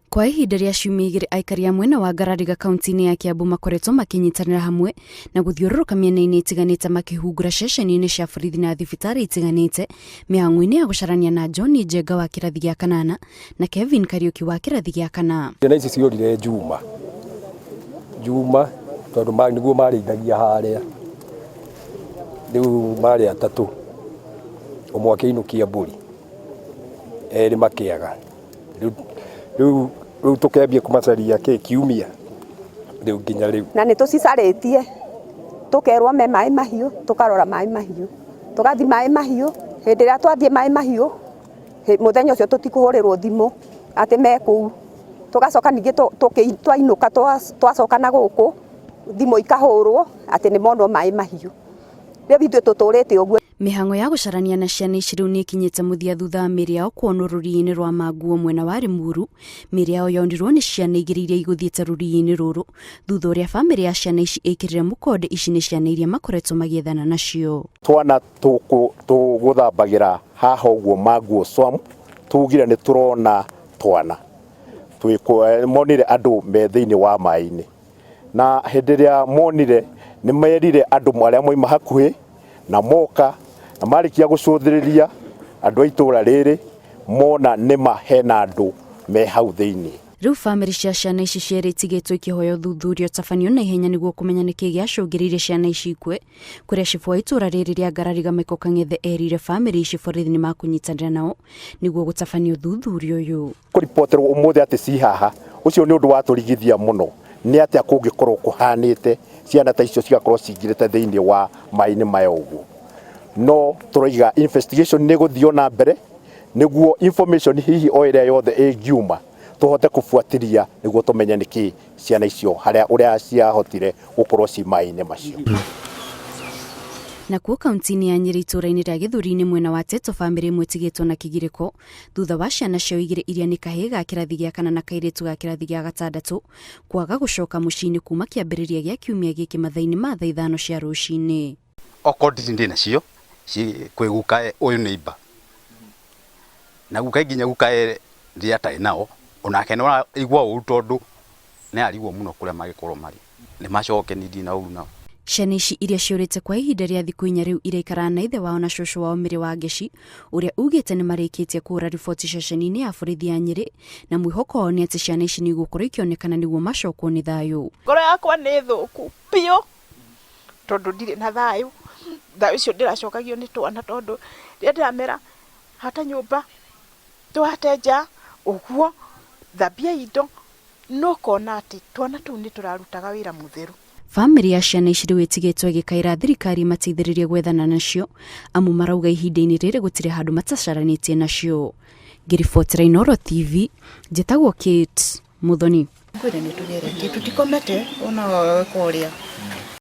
Kwa ihinda rĩa ciumia igĩrĩ, aikari a mwena wa Ngarariga kaunti-inĩ ya Kiambu makoretwo makĩnyitanĩra hamwe na gũthiũrũrũka mĩena-inĩ ĩtiganĩte, makĩhungura ceceni-inĩ cia borithi na thibitarĩ itiganĩte mĩhang'o-inĩ ya gũcarania na John Njenga wa kĩrathi gĩa kanana na Kevin Kariuki wa kĩrathi gĩa kana. Ciana ici ciorire Juma Juma tondũ nĩguo marĩithagia harĩa. Rĩu marĩ atatũ, ũmwe akĩinũkia mbũri, erĩ makĩaga. Rĩu tũkĩambia kũmacaria kĩ kiumia rĩu nginya rĩu. Na nĩ tũcicarĩtie, tũkerwo me Maĩ Mahiũ, tũkarora Maĩ Mahiũ, tũgathiĩ Maĩ Mahiũ. Hĩndĩ ĩrĩa twathiĩ Maĩ Mahiũ, mũthenya ũcio tũtikũhũrĩrwo thimũ atĩ me kũu. Tũgacoka ningĩ twainũka, twacoka na gũkũ, thimũ ikahũrwo atĩ nĩ monwo Maĩ Mahiũ. Rĩu ithuĩ tũtũrĩte ũguo. Mĩhang'o ya gũcarania na ciana ici rĩu nĩ ĩkinyĩte mũthia thutha wa mĩĩrĩ yao kuonwo rũriĩ-inĩ rwa Manguo mwena wa Limuru. Mĩĩrĩ yao yonirwo nĩ ciana igĩrĩ iria igũthiĩte rũriĩ-inĩ rũrũ thutha ũrĩa bamĩrĩ ya ciana ici ĩkĩrire mũkonde ici nĩ ciana iria makoretwo magĩethana nacio. Twana tũkũ tũgũthambagĩra haha ũguo Manguo Swamp, tugire nĩ tũrona twana twĩ monire andũ me thĩinĩ wa maĩ-inĩ, na hĩndĩ ĩrĩa monire nĩ merire andũ arĩa moima hakuhĩ na moka, na marĩkia gũcũthĩrĩria andũ a itũra rĩrĩ mona nĩma hena andũ me hau thĩinĩ. Rĩu bamĩrĩ cia ciana ici cierĩ itigĩtwo ikĩhoya ũthuthuria ũtabanio na ihenya nĩguo kũmenya nĩkĩ gĩacũngĩrĩirie ciana ici ikue, kũrĩa cibũ wa itũra rĩrĩ rĩa Ngarariga Michael Kang'ethe erire bamĩrĩ ici borithi nĩ makũnyitanĩra nao nĩguo gũtabania ũthuthuria ũyũ. Kũripoterwo ũmũthĩ atĩ ci haha, ũcio nĩ ũndũ watũrigithia mũno. Nĩ atĩa kũngĩkorwo kũhanĩte ciana ta icio cigakorwo cingĩrĩte thĩinĩ wa maĩ-inĩ maya ũguo? No tũroiga investigation nĩ ĩgũthiĩ o na mbere nĩguo information hihi o ĩrĩa yothe ĩngiuma tũhote kũbuatĩria nĩguo tũmenye nĩkĩ ciana icio harĩa ũrĩa ciahotire gũkorwo ci maĩ-inĩ macio. Nakuo kaunti-inĩ ya Nyĩrĩ, itũũra-inĩ rĩa Gĩthũri-inĩ mwena wa Teto, bamĩrĩ ĩmwe ĩtigĩtwo na kĩgirĩko thutha wa ciana ciao igĩrĩ iria nĩ kahĩĩ ga kĩrathi gĩa kana na kairĩtu ga kĩrathi gĩa gatandatũ kwaga gũcoka mũciĩ-inĩ kuma kĩambĩrĩria gĩa kiumia gĩkĩ mathaa-inĩ ma thaa 5 cia rũcinĩ. Okorwo ndini ndĩ nacio kwĩ guka ũyũ neighbor, na guka nginya guka rĩrĩa atarĩ nao onake no araigua ũru tondũ nĩ arigwo mũno kũrĩa mangĩkorwo marĩ. Nĩ macoke, niĩ ndirĩ na ũru nao. Ciana ici iria ciũrĩte kwa ihinda rĩa thikũ 4 rĩu iraikaraga na ithe wao na cũcũ wao Mary Wangeci, ũrĩa ugĩte nĩ marĩkĩtie kũhũra riboti ceceni-inĩ ya borithi ya Nyĩrĩ, na mwĩhoko wao nĩ atĩ ciana ici nĩ igũkorwo ikĩonekana nĩguo macokwo nĩ thayũ. Ngoro yakwa nĩ thũku biũ tondũ ndirĩ na thayũ. Thayũ ũcio ndĩracokagio nĩ twana tondũ rĩrĩa ndĩramera hata nyũmba, tũhate nja, ũguo, thambia indo, no ũkona atĩ twana tũu nĩ tũrarutaga wĩra mũtheru. Bamĩrĩ ya ciana ici rĩu ĩtigĩtwo ĩgĩkaĩra thirikari ĩmateithĩrĩrie gwethana nacio, amu marauga ihinda-inĩ rĩrĩ gũtirĩ handũ matacaranĩtie nacio. Ngĩribotera Inooro TV, njĩtagwo Kate Muthoni. Kwĩrĩ nĩ tũgeretie, tũtikomete ona kũrĩa.